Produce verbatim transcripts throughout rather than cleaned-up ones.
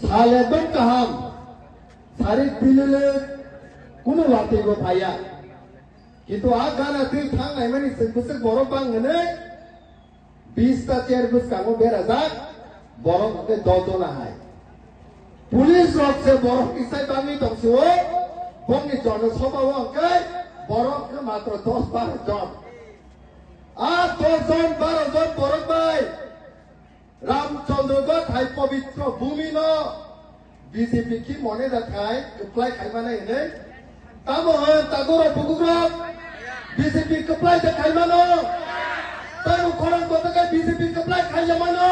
Sal ekdom kaham. Sari pilile kuno watwi bo phaiya. Kintu a gana twi thang naimani chwng bwswk borok bang hwnwi bis ta chair bwskango berajak, borok hwnkhe dos jona hai. Police rok se borok kisai bangwi tong sio, bongni jona sobao hwnkhe borok hwnkhe matro dos baro jon. A dos jon baro jon borok bai Ramchandra Gathai pobitro bhumi no B J P ki mone da khai kwplai khai mane hwnwi. Tamo hwn tagoro bukukrok B J P kwplai da khai mano. Tamo khorang kota kai B J P kwplai khai ya mano.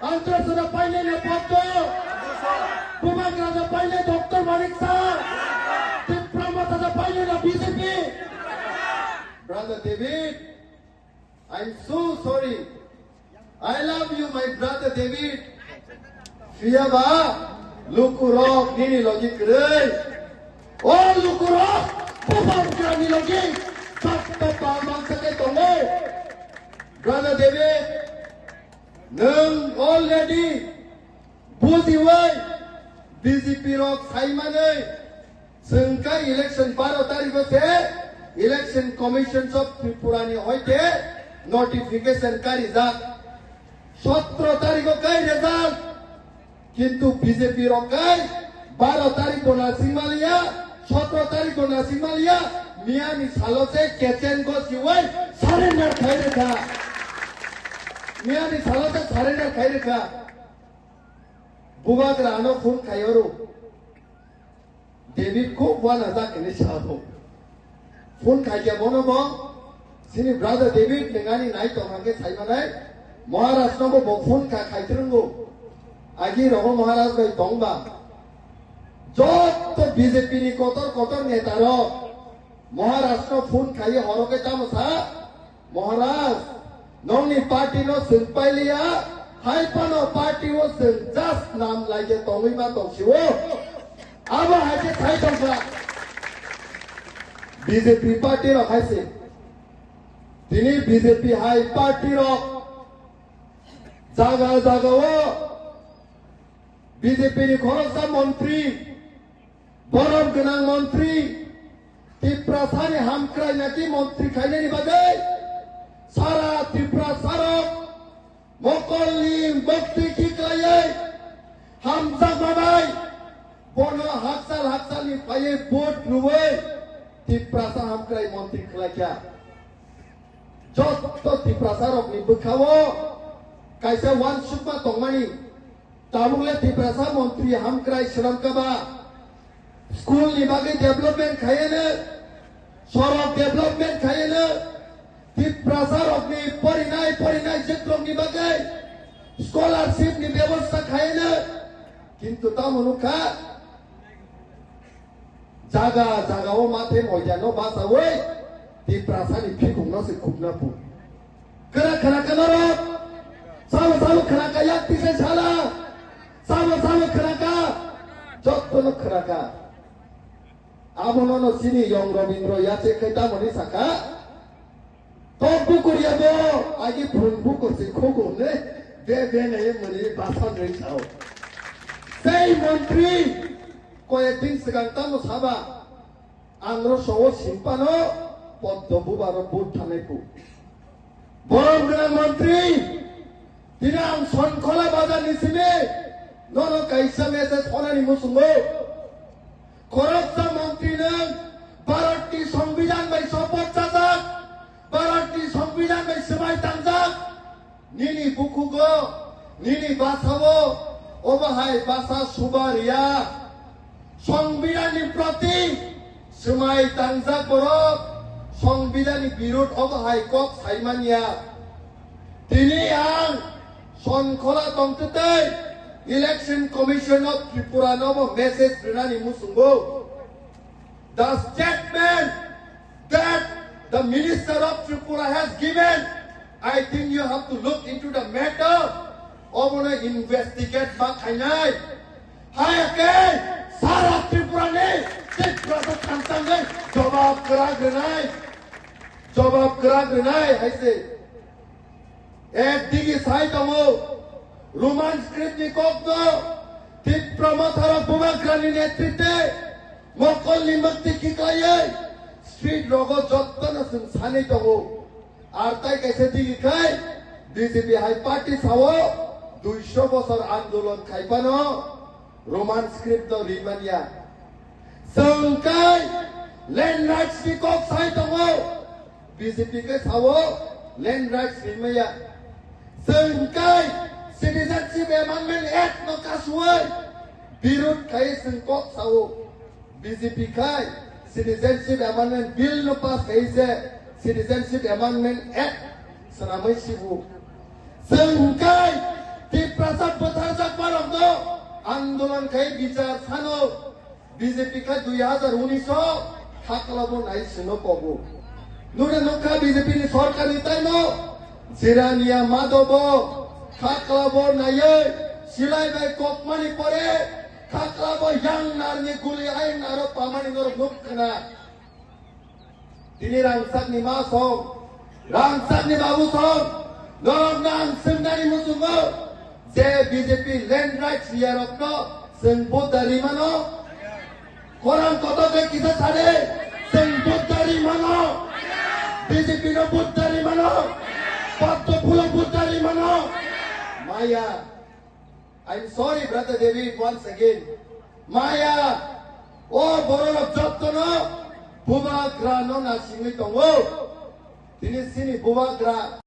Antrasana paine na potto. Bubagra da paine Doctor Manik Saha. Tipra Motha da paine na B J P. Brother David, I'm so sorry. I love you, my brother David. Phiya ba lukurok nini logi kwrwi. O lukurok, bubagrani logi sakta palmang sakai tongo. Brother David, nwng already bujiwi B J P rok saimanwi chwng kha election baro tarikh o se Election Commission of Tripura ni hoite notification karijak. Sotro tarikh o kai result. Kintu B J P rok kai baro tarikh bo nasing maliya, sotro tarikh bo nasing maliya, miyani salo se kechen go siwai surrender khai rwkha. Miyani salo se surrender khai rwkha. Bubagra ano phone khai oro. David khub wanajak hinwi sao. Phone khaikhe bono bo, chini brother David nwng ani nai tong hwnkhe saimanai, Maharaj no bo, bo phone kha khai twrwngo. Agi rogo Maharaj bai tongba. Jotto B J P ni kotor kotor neta rok Maharaj no phone khaiwi horo khe tamo sa, Maharaj, nongni party no chwng pailiya, hai phano party o chwng just nam laide tongwi ma tong sio. Abo hai khe sai tongkha. B J P party rok hai se. Tini B J P hai party rok jaga jaga o B J P ni khoroksa montri, borom gwnang montri, Tiprasani hamkrai naki montri khainani bagwi sara Tiprasarok mokolni bokti khiklaiwi hamjakma bai bono hakchal hakchalni phaiwi vote rwwi Tiprasa hamkrai montri khlaikha. Jotto Tiprasarokni bwkhao kaisa uansukma tongmani. Tabuk le Tiprasa montri hamkrai swnamkha ba, school ni bagwi development khaiya no, sorok development khaiya no, Tiprasa rokni porinai porinai jokrokni bagwi scholarship ni bebosta khaiya no, kintu tamo nukha, jaga jaga o mathe moidano bachawi Tiprasani phikungno se khukna pu. Kra kra kra norok. Sabo sabo kra ka yak tise sala. Sabo sabo kra ka. Jotto no kra ka. Abono no sini yong Robindro yache khai tamoni saka. Tok bukur ya bo, agi phun bukur se khugu ne, be be ne ye mani basan ring sao. Sei montri, koyek din segang tamo saba, ang ro sowo simpano, poddo bubaro but thanai pu. Borom gwnang montri, tini ang Sonkhola bazar ni simi, nono kaisa message honani musungo. Khoroksa montri nwng Bharatni Songbidan bai sopoth chajak, Bharatni Songbidan bai swmai tangjak. Nini bukhugo, nini basao, obo hai basa suba riya. Songbidanni proti swmai tangjak borok, Songbidanni birud obo hai kok saimanya. Tini ang Sonkhola tongtwtwi Election Commission of Tripura nobo message rwnani muchungo. The statement that the Minister of Tripura has given, I think you have to look into the matter. Obono investigate ba khainai. Hai ke sara Tripura ni Tripura to tangtang jawab kwrak rwnai. Jawab kwrak rwnai hai se. Ek digi sai tongo, Roman script ni kok no, Tipra Motharok Bubagrani netritwe mokolni mukti khiklaiwi street rogo jottono chwng sanwi tongo. Ar tai kaisa digi khai B J P hai party sao duiso bosor andolon khai phano Roman script no rimanya. Chwng kai land rights ni kok sai tongo. B J P khe sao land rights rimaya. Chwng kai Citizenship Amendment Act no kasuwai birud khai chwng kok sao. B J P khai Citizenship Amendment Bill no pass khai se Citizenship Amendment Act swnamwi sibu. Chwng kai Tiprasa bwtharjakmarokno andolon khai bichar sano. B J P kha dui hazar unis o khaklabo nai sino kobo. Nuna nukha B J P ni sorkar ni taino Jirania Madhobo khaklabo naiye silai bai kokmani pore khaklabo yang narni guli ayang naro pamani norok nuk khna. Tini rangchakni ma song, rangchakni babu song, norokno ang swngnani muchungo je B J P land rights riyarokno chwng vote da rimano? Khorang kotor khe kisa sade, chwng vote da rimano? B J P no vote da rimano? Padma Phulo vote da rimano? Maya. I'm sorry, brother David, once again. Maya, o bororok jottono bubagra no nasingwi tongo. Tini sini bubagra.